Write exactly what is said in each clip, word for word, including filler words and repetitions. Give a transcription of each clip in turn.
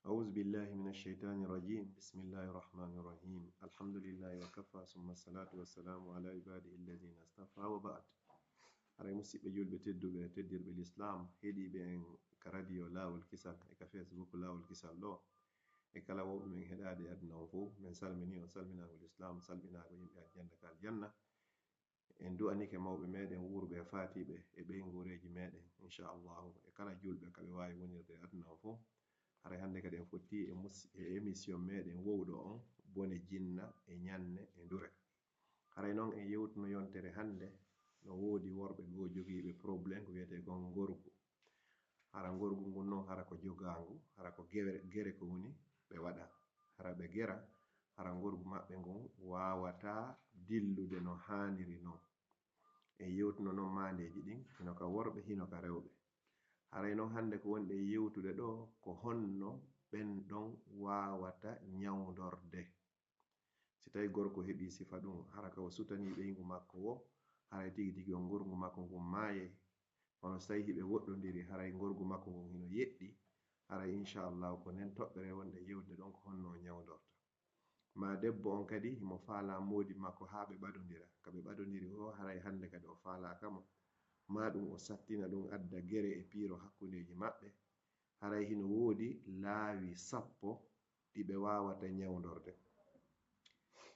أعوذ بالله من الشيطان الرجيم. بسم الله الرحمن الرحيم. الحمد لله وكفى، ثم الصلاة والسلام على عباده الذين اصطفى، وبعد. Haray musiɓɓe julɓe tedduɓe, teddirɓe l'islam, heɗiiɓe en ka radio Laawol Kisal e ka Facebook Laawol Kisal ɗo, e kala wowɓe men heɗaade e aduna on fof, men salmini on salminaango l'islam, salminaango yimɓe aljanna ka aljanna. En du'anike mawɓe meɗen wuurɓe e faatiiɓe e ɓeynguureeji meɗen, inchallahu, e kala julɓe ka ɓe waawi wonirde e aduna on fof. Haray hannde kadi en fotti e mus-, e émission meɗen wowɗo on, bone jinna e ñanne e ndure. Haray noon en yewtuno yontere hannde, no woodi worɓe goo jogiiɓe problème ko wiyetee kon ngorgu. Hara ngorgu ngun noon, hara ko jogaangu, hara ko gere, gere ko woni ɓe waɗa. Hara ɓe gera, hara ngorgu maɓɓe ngun waawataa dillude no haaniri noon. En yewtuno noon maandeeji ɗin, hino ka worɓe, hino ka rewɓe. Haray noon hannde ko wonɗen yewtude ɗo, ko honno ɓen ɗon waawata ñawndorde. Si tawii gorko heɓii sifa ɗum, hara ka o sutanii ɓeyngu makko woo, haray tigi tigi on ngorgu makko ngun maayay. Kono so tawii hiɓe woɗɗondiri, haray ngorgu makko ngun hino yeɗɗi, haray inchallahu ko nden toɓɓere wonɗen yewtude ɗon ko honno o ñawndorta. Maa debbo on kadi himo faalaa moodi makko haa ɓe ɓadondira. Ka ɓe ɓadondiri woo, haray hannde kadi o faalaaka mo. Maa ɗum o sattina ɗum adda gere e piiro hakkundeeji maɓɓe. Haray hino woodi laawi sappo ɗi ɓe waawata ñawndorde.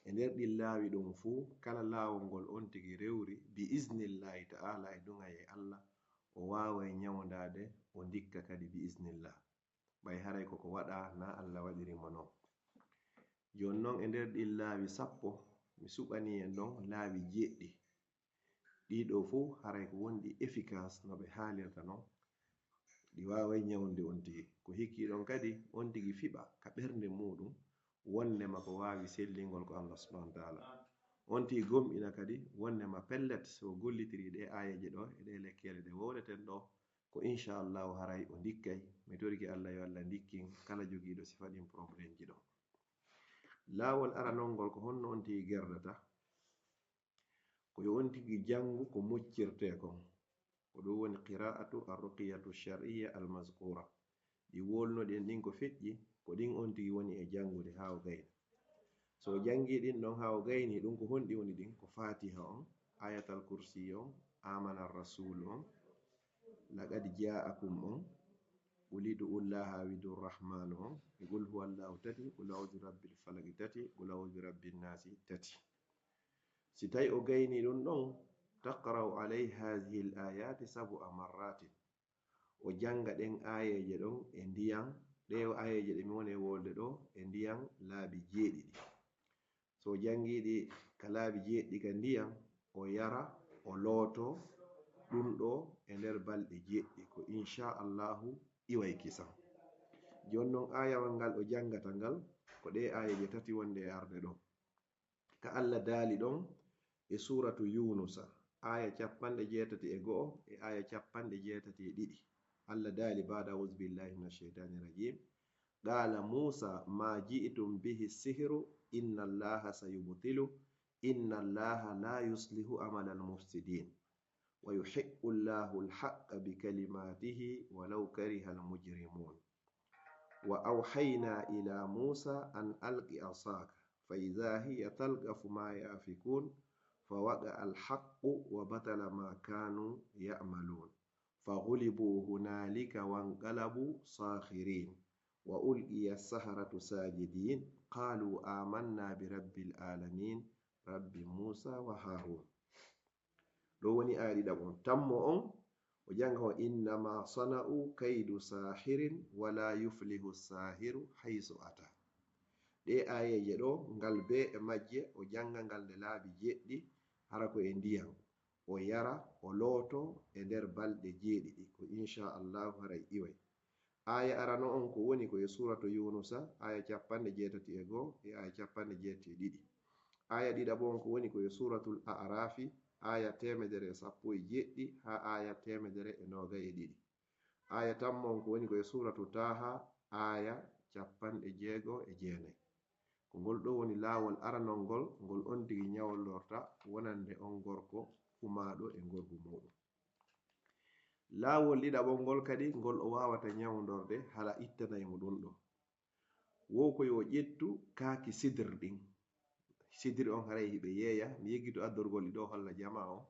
E nder ɗin laawi ɗum fuu, kala laawol ngol on tigi rewri, bi iznillahi ta'ala, e duŋayee Allah, o waaway ñawndaade, o ndikka kadi bi iznillah. Ɓay haray ko ko waɗaa, na Allah waɗiri mo non. Jooni non, e nder ɗin laawi sappo, mi suɓanii en ɗon laawi jeɗɗi. Ɗii ɗoo fow haray ko wonɗi efficace no ɓe haalirta non. Ɗi waaway ñawnde on tigi. Ko hikki ɗon kadi, on tigi fiɓa ka ɓernde muuɗum, wonndema ko waawi sellingol ko Allah subhanahu wa ta'ala. On tigi gomɗina kadi, wonndema pellet, so o gollitirii ɗee aayeeje ɗoo e ɗee lekkeele ɗe wowleten ɗoo, ko inchallahu haray o ndikkay. Mi torike Allah yo Allah ndikkin kala jogiiɗo sifa ɗin problème ji ɗoo. Laawol aranol ngol ko honno on tigi gerdata? Ko yo on tigi janngu ko moccirtee kon. Ko ɗum woni qiraa'atu ar-ruqyatu shar'iyya al-mazkuura. Ɗi wowlunoɗen ɗin ko feƴƴi, ko ɗin on tigi woni e janngude haa o gayna. So o janngii ɗin ɗon haa o gaynii, ɗum ko honɗi woni ɗin? Ko Faatiha on, Ayatal Kursi on, Aamana Rasuulu on, Laqad Jaa'akum on, Qul ud'u Llaaha aw ud'u Rahmaanu on, e Qul huwa Llaahu tati, Qul a'uuzu bi rabbil falaqi tati, Qul a'uuzu bi rabbin naasi tati. Si tawi o gaynii ɗum ɗon, taqra'u alayhi haadihil aayaati sab'a marraatin. O jannga ɗen aayeeje ɗon e ndiyan, ɗee aayeeje ɗe mi woni e wolde ɗoo, e ndiyan laabi jeeɗiɗi. So o janngii ɗi ka laabi jeeɗiɗi ka ndiyan, o yara, o lootoo ɗum ɗoo e nder balɗe jeeɗiɗi. Ko inchallahu iway kisan. Jooni non aayawal ngal o janngata ngal, ko ɗee aayeeje tati wonɗe e arde ɗoo. Ka Allah daali ɗon e suuratu Yuunusa, aaya cappanɗe jeetati e go'o e aaya cappanɗe jeetati e ɗiɗi. Allah daali, baada a'uuzu billaahi mina sheytaani rajiim, qaala Muusaa maa ji'tum bihi sihru, inna Llaaha sayubtiluh, inna Llaaha laa yuslihu amalal mufsidiin. Wa yuhiqqu Llaahu l-haqqa bi kalimaatihi wa law karihal mujrimuun. Wa awhaynaa ilaa Muusaa an alqi asaaka, fa izaa hiya talqafu maa yaafikuun, fa waqa'a al-haqqu wa batala maa kaanuu ya'maluun. Fa ghulibuu hunaalika wanqalabuu saakhiriin. Wa ulqiya as-saharatu saajidiin. Qaaluu aamannaa bi rabbil aalamiin, rabbi Muusaa wa Haaruun. Ɗo woni aaya ɗiɗaɓo on. Tammo on, o jannga on, "Innama sana'u kaydu saahirin, wala yuflihu saahiru haysu ata." Ɗe aayeeje ɗo, ngal bee e majje, o jannga ngal nde laabi jeeɗiɗi, hara ko e ndiyan. O yara, o looto e nder balɗe jeeɗiɗi. Ko inchallahu haray iway. Aaya arano on ko woni ko e suuratu Yuunusa, aaya cappanɗe jeetati e go'o e aaya cappanɗe jeetati e ɗiɗi. Aaya ɗiɗaɓo on ko woni ko e suuratul A'raafi, aaya teemedere e sappo e jeeɗiɗi haa aaya teemedere e noogay e ɗiɗi. Aaya tammo on ko woni ko e suuratu Taaha, aaya cappanɗe jeego e jeenay. Ko ngol ɗo woni laawol aranol ngol, ngol on tigi ñawlorta wonande on gorko humaaɗo e ngorgu muuɗum. Laawol ɗiɗaɓol ngol kadi, ngol o waawata ñawndorde hala ittanay mo ɗum ɗo. Wo ko yo ƴettu kaaki sidr ɗin. Sidri on haray hiɓe yeeya, mi yeggito addorgol ɗi ɗo holla jama on.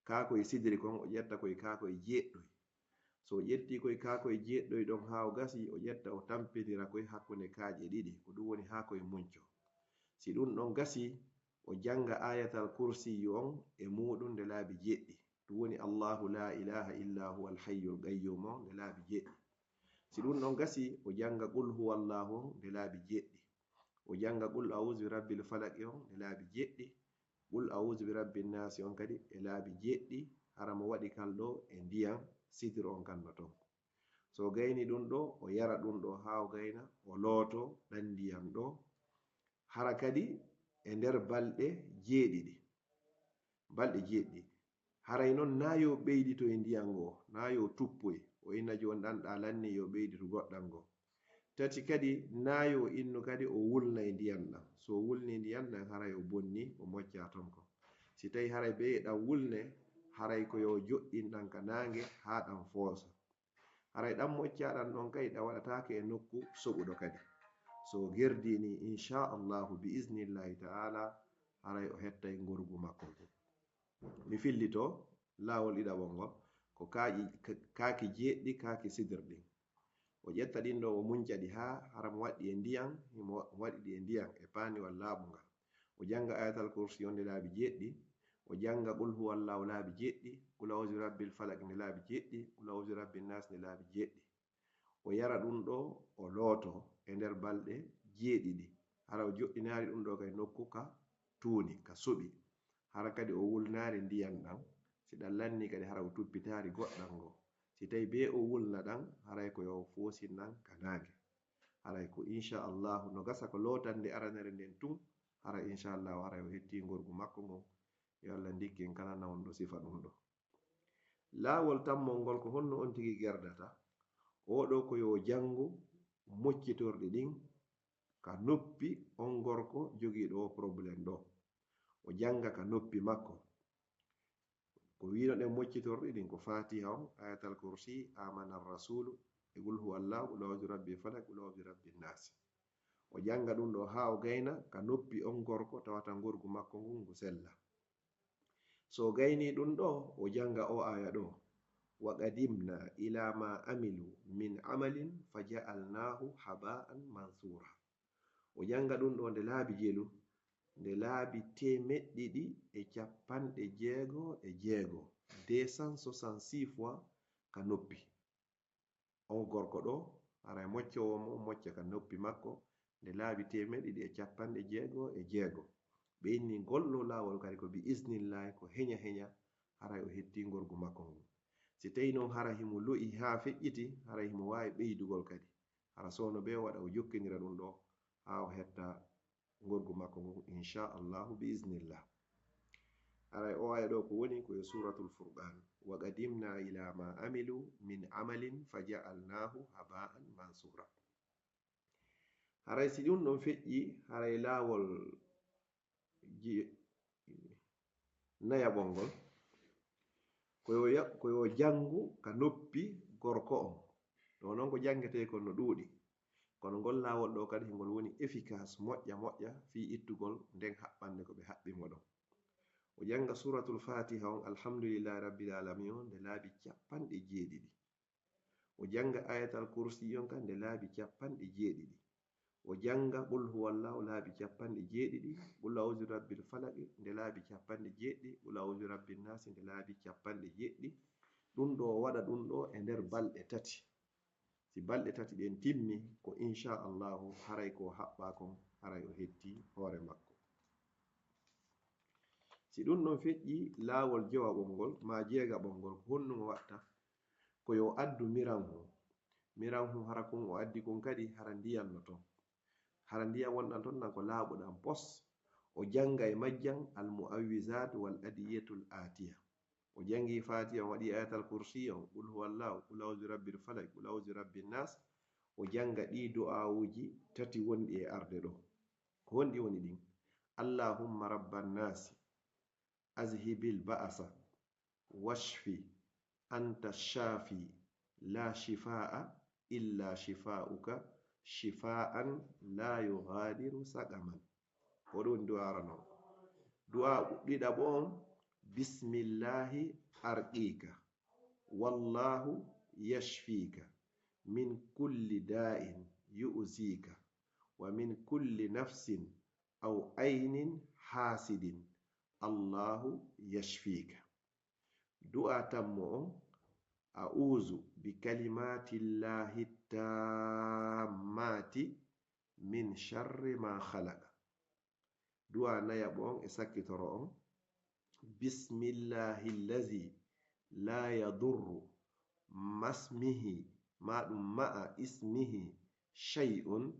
Kaakoy sidri kon o ƴetta koye kaakoy jeeɗɗoy. So o ƴetti koye kaakoy jeeɗɗoy ɗon haa o gasi, o ƴetta o tampindira koye hakkunde kaaƴe ɗiɗi, ko ɗum woni haa koye munco. Si ɗum ɗon gasi, o jannga ayatal kursiyyu on e muuɗum nde laabi jeeɗɗi. Ɗum woni Allahu laa ilaaha illaa huwal hayyul qayyum on nde laabi jeeɗɗi. Si ɗum ɗon gasi, o jannga qul huwallahu on nde laabi jeeɗɗi. O jannga qul a'udhu bi rabbil falaq on nde laabi jeeɗɗi. Qul a'udhu bi rabbin naasi on kadi e laabi jeeɗɗi, hara mo waɗi kal ɗo e ndiyan sidr on kan no ton. So o gayni ɗum ɗo, o yara ɗum ɗo haa o gayna, o looto ɗan ndiyan ɗo. Hara kadi e nder balɗe jeeɗiɗi. Balɗe jeeɗiɗi. Haray non naa yo ɓeydito e ndiyan ngoo, naa yo tuppoy. O inna jooni ɗan ɗa lanni yo ɓeyditu goɗɗan ngoo. Tati kadi, naa yo innu kadi o wulna e ndiyan ɗan. So o wulni ndiyan ɗan, haray o bonni, o mocca ton ko. Si tawi haray ɓe ɗan wulne, haray ko yo joɗɗin ɗan ka naange haa ɗan foosa. Haray ɗan mocca ɗan ɗon kay ɗan waɗataake e nokku soɓuɗo kadi. So o gerdini, inchallahu, bi isnillahi ta'ala, haray o hettay ngorgu makko ngun. Mi fillito laawol ɗiɗaɓol ngol, ko kaaƴi, ka-, kaaki jeeɗɗi, kaaki sidr ɗin. O ƴetta ɗin ɗo, o munca ɗi haa hara mo waɗɗi e ndiyan, himo wa-, waɗi ɗi e ndiyan e paaniwal laaɓungal. O jannga ayatal kursi on nde laabi jeeɗɗi, o jannga qul huwallahu laabi jeeɗɗi, qul a'udhu bi rabbil falaq nde laabi jeeɗɗi, qul a'udhu bi rabbin nas nde laabi jeeɗɗi. O yara ɗum ɗo, o looto e nder balɗe jeeɗiɗi. Hara o joɗɗinaali ɗum ɗo kay nokku ka tuuni, ka suɓi. Hara kadi o wulnaali ndiyan ɗan. Si ɗan lanni kadi hara o tuppitaali goɗɗan ngo. Si tawi bee o wulna ɗan, haray ko yo o foosin ɗan ka naange. Haray ko inchallahu no gasa ko lootannde aranere nden tun, hara inchallahu haray o hetti ngorgu makko ngon. Yo Allah ndikkin kala nawnuɗo sifa ɗum ɗo. Laawol tammol ngol ko honno on tigi gerdata? Oo ɗoo ko yo janngu moccitorɗi ɗin ka noppi on gorko jogiiɗo oo problème ɗoo. O jannga ka noppi makko. Ko wiinoɗen moccitorɗi ɗin ko Fatiha on, Ayatal Kursi, Amana Rasulu, e Qul Huwallahu, Qul A'udhu Rabbil Falaq, Qul A'udhu Rabbin Nas. O jannga ɗum ɗoo haa o gayna ka noppi on gorko tawata ngorgu makko ngun ngu sella. So o gaynii ɗum ɗoo, o jannga oo aaya ɗoo, "Wa qadimna ila ma amilu min amalin fa ja'alnahu haba'an mansura." O jannga ɗum ɗoo nde laabi jelu, nde laabi teemeɗɗe ɗiɗi e capanɗe jeego e jeego, deux cent soixante-six fois ka noppi. On gorko ɗoo, haray moccoowo mo mocca ka noppi makko nde laabi teemeɗɗe ɗiɗi e capanɗe jeego e jeego. Ɓe inni ngol ɗoo laawol kadi ko bi isnillahi, ko heña heña, haray o hetti ngorgu makko ngun. Si tawi non hara himo lo'i haa feƴƴiti, haray himo waawi ɓeydugol kadi. Hara soono bee o waɗa o jokkinira ɗum ɗoo haa o hetta ngorgu makko ngun, inchallahu, bi isnillah. Haray o aaya ɗoo ko woni ko e Suratul Furqan, "Wa qadimna ila ma amilu min amalin fa ja'alnahu haba'an mansura." Haray si ɗum ɗon feƴƴi, haray laawol ji-, nayaɓol ngol, ko yo ya-, ko yo janngu ka noppi gorko on. Ɗoo non ko janngetee kon no ɗuuɗi. Kono ngol laawol ɗoo kadi, ngol woni efficace, moƴƴa, moƴƴa fii ittugol nden haɓɓande ko ɓe haɓɓi mo ɗon. O jannga Suratul Fatiha on, Alhamdulillahi Rabbil Alamin on, nde laabi capanɗe jeeɗiɗi. O jannga Ayatal Kursi on kan nde laabi capanɗe jeeɗiɗi. O jannga Qul Huwallahu laabi capanɗe jeeɗiɗi, Qul A'udhu Rabbil Falaq nde laabi capanɗe jeeɗiɗi, Qul A'udhu Rabbin Nas nde laabi capanɗe jeeɗiɗi. Ɗum ɗoo o waɗa ɗum ɗoo e nder balɗe tati. Si balɗe tati ɗen timmi, ko inchallahu haray ko haɓɓaa kon, haray o hetti hoore makko. Si ɗum ɗon feƴƴi, laawol jowaɓol ngol, maa jeegaɓol ngol, ko honɗum o watta? Ko yo addu miranhu. Miranhu hara kun o addi kun kadi, hara ndiyan no ton. Hara ndiyan wonɗan ton nan ko laaɓuɗan pos. O jannga e majjan al mu'awwizat wal adiyatul atiya. O janngi Fatiha, o waɗi Ayatal Kursi on, Qul Huwallahu, Qul A'udhu Rabbil Falaq, Qul A'udhu Rabbin Nas. O jannga ɗii du'aawuuji tati wonɗi e arde ɗoo. Ko honɗi woni ɗin? Allahumma Rabban Nasi, azhibil ba'asa, washfi, anta shafi, la shifaa illa shifauka, شفاء لا يغادر سقما. Ko ɗum du'aara non. Du'a ɗiɗaɓo on, بسم الله أرقيك، والله يشفيك من كل داء يؤذيك، ومن كل نفس أو عين حاسد، الله يشفيك. Du'a tammo on, أعوذ بكلمات الله التامات من شر ما خلق. Du'a nayaɓo on e sakkitoro on, بسم الله الذي لا يضر مع اسمه، ma ɗum ma'a ismihi, شيء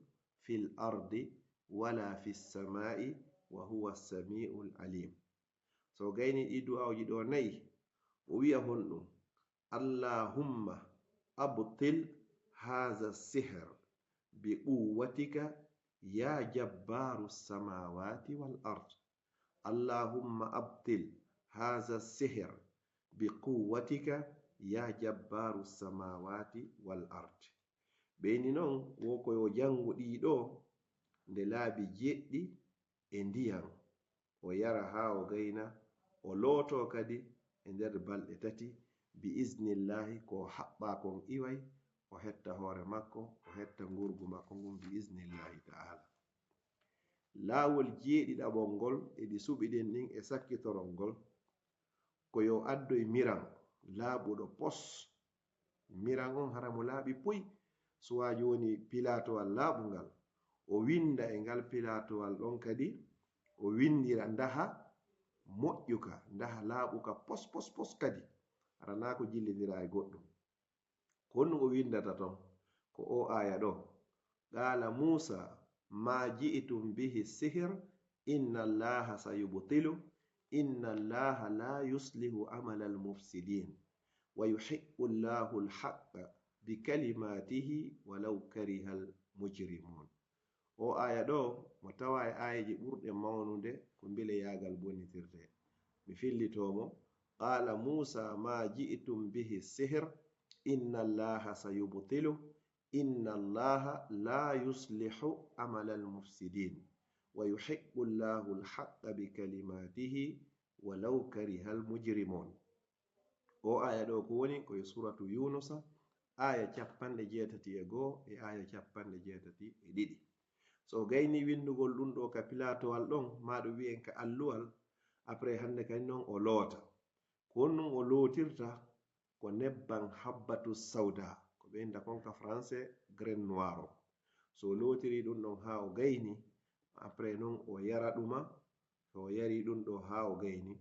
في الأرض ولا في السماء وهو السميع العليم. So gayni ɗi du'aawji ɗo nayi, o wi'a honɗum, اللهم أبطل هذا السحر بقوتك يا جبار السماوات والأرض. اللهم أبطل هذا السحر بقوتك يا جبار السماوات والأرض. Ɓeyni non, wo ko yo janngu ɗii ɗo nde laabi jeɗɗi e ndiyan. O yara haa o gayna, o looto kadi e nder balɗe tati, bi iznillaahi, ko o haɓɓaa kon iway, o hetta hoore makko, o hetta ngurgu makko ngun, bi iznillaahi ta'ala. Laawol jeeɗiɗaɓol ngol e ɗi suɓiɗen ɗin e sakkitorol ngol, ko yo addoy miran laaɓuɗo pos. Miran on hara mo laaɓi puy. Suwaa jooni pilaatowal laaɓungal, o winnda e ngal pilaatowal ɗon kadi, o winndira ndaha moƴƴuka, ndaha laaɓuka pos, pos, pos kadi. Hara naa ko jillindiraa e goɗɗum. Ko honɗum o winndata ton? Ko oo aaya ɗoo. قال موسى ما جئتم به السحر إن الله سيبطله إن الله لا يصلح عمل المفسدين ويحق الله الحق بكلماته ولو كره المجرمون. Oo aaya ɗoo, mo tawaa e aayeeje ɓurɗe mawnude ko mbileyaagal bonitirtee. Mi fillitoo mo, قال موسى ما جئتم به السحر إن الله سيبطله إن الله لا يصلح عمل المفسدين ويحق الله الحق بكلماته ولو كره المجرمون. Oo aaya ɗoo ko woni? Ko e suuratu Yuunusa, aaya cappanɗe jeetati e goo e aaya cappanɗe jeetati e ɗiɗi. So o gayni winndugol ɗum ɗoo ka pilaatowal ɗon, maa ɗum wi'en ka alluwal, après hannde kadi non o loota. Ko honɗum o lootirta? Ko nebban habbatu sawda, ko ɓe innda kon ka français graine noire o. So o lootirii ɗum ɗon haa o gayni, après non o yara ɗuma. So o yarii ɗum ɗoo haa o gayni,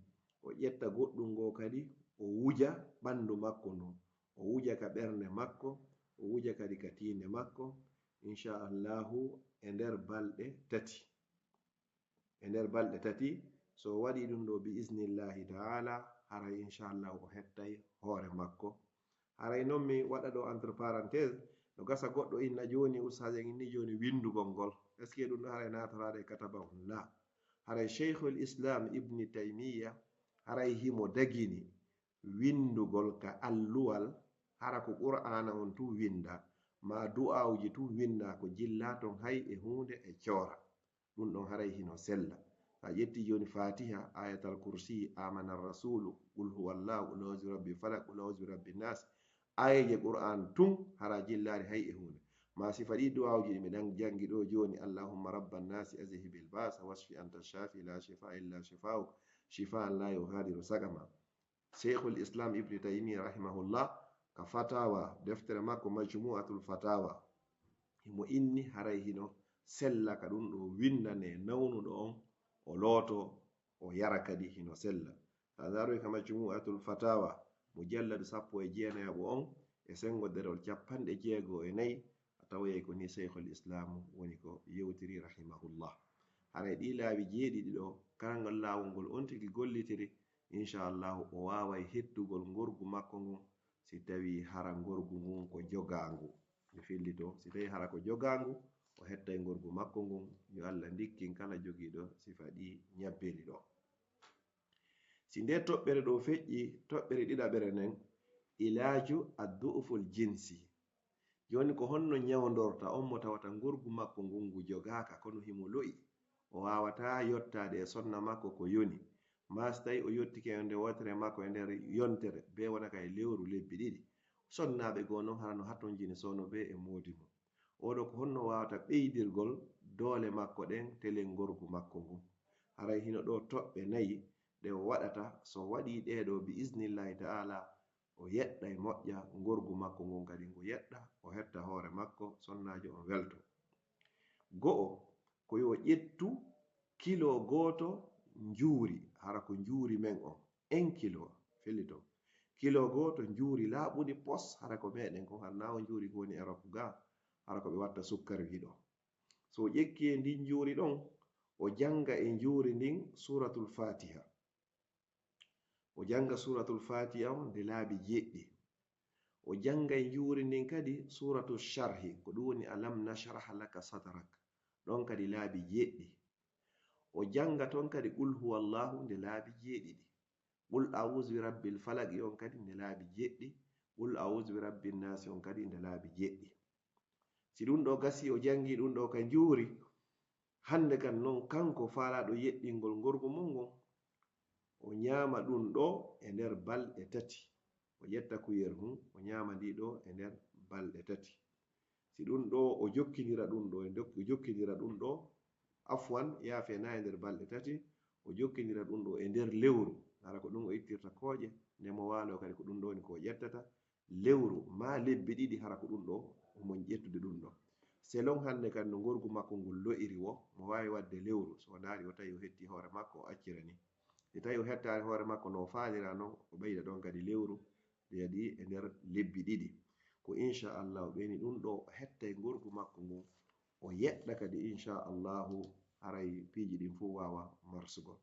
o ƴetta goɗɗum ngoo kadi, o wuja ɓanndu makko ndun, o wuja ka ɓernde makko, o wuja kadi ka tiinde makko, inchallahu, e nder balɗe tati. E nder balɗe tati, so o waɗii ɗum ɗoo, bi isnillahi ta'ala, haray inchallahu o hettay hoore makko. Haray non mi waɗa ɗoo entre parenthèse, no gasa goɗɗo inna jooni, ustaas en inni jooni winndugol ngol. Est-ce que ɗum ɗoo haray naatoraade e katabahun? La. Haray Shaykhul Islam Ibni Taymiyya, haray himo dagini winndugol ka alluwal, hara ko Qur'aana on tun winnda, maa du'aawuji tun winnda, ko jillaa ton hay e huunde e coora. Ɗum ɗon haray hino sella. So a ƴettii jooni Faatiha, Ayatal Kursi, Amana Rasulu, Qul Huwallahu, Qul A'udhu bi Rabbil Falaq, Qul A'udhu bi Rabbin Nas, aayeeje Qur'aan tun hara jillaali hay e huunde. Maa sifa ɗii du'aawuji ɗi mi ɗan janngi ɗoo jooni, Allahumma Rabban Nasi, Azhibil Ba'sa, Washfi Anta Shafi, La Shifa Illa Shifa'uk, Shifaan La Yughadiru Saqama. Shaykhul Islam Ibni Taymiyya rahimahullah, ka Fatawa, deftere makko Majmu'atul Fatawa, himo inni haray hino sella ka ɗum ɗo winnane nawnuɗo on, o looto, o yara kadi hino sella. Sa ndaroy ka Majmu'atul Fatawa, mujalladu sappo e jeenayaɓo on, e senngo ɗerewol cappanɗe jeego e nayi, a tawoyay ko ni Shaykhul Islamu woni ko yewtiri rahimahullah. Haray ɗii laawi jeeɗiɗi ɗo, kala ngol laawol ngol on tigi gollitiri, inchallahu o waaway hettugol ngorgu makko ngun, si tawii hara ngorgu ngun ko jogaangu. Mi fillito, si tawii hara ko jogaangu, o hettay ngorgu makko ngun. Yo Allah ndikkin kala jogiiɗo sifa ɗii ñabbeeli ɗo. Si ndee toɓɓere ɗo feƴƴi, toɓɓere ɗiɗaɓere nden, ilaaju addu'uful jinsi. Jooni ko honno ñawndorta on mo tawata ngorgu makko ngun ngu jogaaka, kono himo lo'i? O waawataa yottaade e sonna makko ko yoni. Maa si tawii o yottike e nde wootere makko e nder yontere, bee wona ka e lewru lebbi ɗiɗi. Sonnaaɓe goo non hara no hatonjini soono bee e moodi mum. Oɗo ko honno waawata ɓeydirgol doole makko ɗen telen ngorgu makko ngun? Haray hino ɗoo toɓɓe nayi ɗe o waɗata. So o waɗii ɗee ɗoo, bi isnillahi ta'ala, o yeɗɗay moƴƴa ngorgu makko ngun, kadi ngu yeɗɗa, o hetta hoore makko, sonnaajo on welto. Go'o, ko yo ƴettu kilo gooto njuuri, hara ko njuuri men on, un kilo, fellito. Kilo gooto njuuri laaɓundi pos, hara ko meɗen kon, hara naa o njuuri ko woni Europe ga, hara ko ɓe watta sukkari ɗoo. So o ƴekkii e ndin njuuri ɗon, o jannga e njuuri ndin Suuratul Faatiha. O jannga Suuratul Faatiha on nde laabi jeɗɗi. O jannga e njuuri ndin kadi Suuratu Sharhi, ko ɗum woni Alam nashrah laka sadrak, ɗon kadi laabi jeɗɗi. O jannga ton kadi Qul huwallahu nde laabi jeeɗiɗi. Qul a'udhu bi rabbil falaq on kadi nde laabi jeɗɗi. Qul a'udhu bi rabbin naasi on kadi nde laabi jeɗɗi. Si ɗum ɗoo gasii, o janngii ɗum ɗoo ka njuuri, hannde kan non, kanko faalaaɗo yeɗɗingol ngorgu mum ngun, o ñaama ɗum ɗoo e nder balɗe tati. O ƴetta kuyel mum, o ñaama ndi ɗoo e nder balɗe tati. Si ɗum ɗoo o jokkindira ɗum ɗoo, e ndok-, o jokkindira ɗum ɗoo, afwan, yaafe naa e nder balɗe tati, o jokkindira ɗum ɗoo e nder lewru. Hara ko ɗum o ittirta kooƴe, nde mo waaloo kadi ko ɗum ɗoo woni ko o ƴettata, lewru maa lebbi ɗiɗi, hara ko ɗum ɗoo o mon ƴettude ɗum ɗoo. Selon hannde kadi no ngorgu makko ngol lo'iri woo, mo waawi waɗde lewru, so o ndaari o tawi o hetti hoore makko, o accira ni. Si tawi o hettaali hoore makko no o faalira non, o ɓeyda ɗon kadi lewru, ɓeydi e nder lebbi ɗiɗi. Ko inchallahu ɓeyni ɗum ɗoo o hettay ngorgu makko ngun, o yeɗɗa kadi inchallahu, haray piiji ɗin fof waawa marsugol.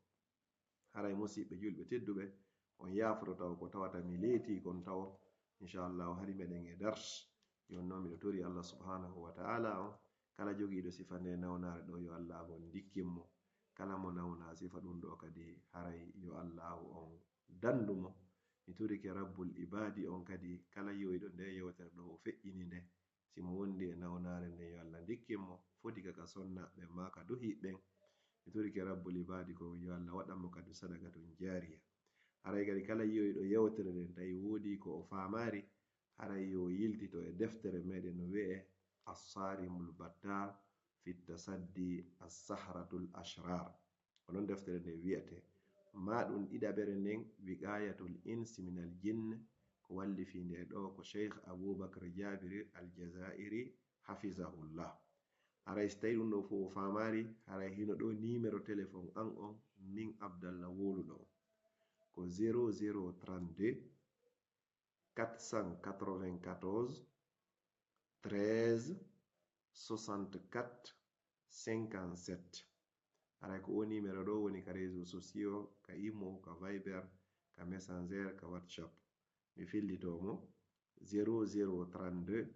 Haray musiɓɓe julɓe tedduɓe, on yaafoto taw ko tawata mi leetii kon tawo, inchallahu hari meɗen e dars. Jooni non miɗo tori Allah subhanahu wa ta'ala on, kala jogiiɗo sifa nde nawnaare ɗoo yo Allah on ndikkin mo. Kala mo nawna sifa ɗum ɗoo kadi haray yo Allahu on dandu mo. Mi torike Rabbul Ibaadi on kadi kala yi'oyɗo nde yewtere ɗoo o feƴƴini nde. Si mo wondi e nawnaare nden yo Allah ndikkin mo, foti ka ka sonnaaɓe maa ka duhiiɓe ɓen. Mi torike Rabbul Ibaadi ko yo Allah waɗan mo kadi sadaqatun jaariya. Haray kadi kala yi'oyɗo yewtere nden tawi woodi ko o faamaari, haray yo yiltito e deftere meɗen no wi'e As-Sarimul Battar fi Tasaddi As-Sahratul Ashrar. Ko non deftere nde wi'ete. Maa ɗum ɗiɗaɓere nden Wiqayatul Insi Minal Jinn, ko wallifii nde ɗoo ko Cheikh Abubakar Jabiri Al Jazairi hafizahullah. Haray si tawi ɗum ɗoo fof o faamaari, haray hino ɗoo numéro téléphone an on, min Abdallah wowluɗo on. Ko zéro zéro trente-deux, quatre cent quatre-vingt-quatorze, treize, soixante-quatre, cinquante-sept. Haray ko o numéro ɗoo woni ka réseaux sociaux, ka Imo, ka Viber, ka Messenger, ka WhatsApp. Mi fillitoo mo, zéro zéro trente-deux,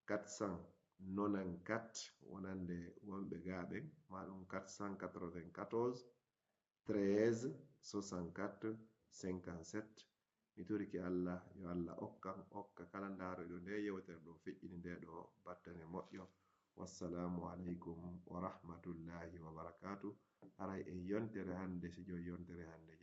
quatre cent nonante-quatre, wonande wonɓe gaa ɓen, maa ɗum quatre cent quatre-vingt-quatorze, treize, soixante-quatre, cinquante-sept. Mi torike Allah, yo Allah okkan, okka kala ndaaroyɗo nde yewtere ɗoo feƴƴini nde ɗoo battane moƴƴo. Wassalaamu aleykum wa rahmatullahi wa barakaatu. Haray e yontere hannde, si jooni yontere hannde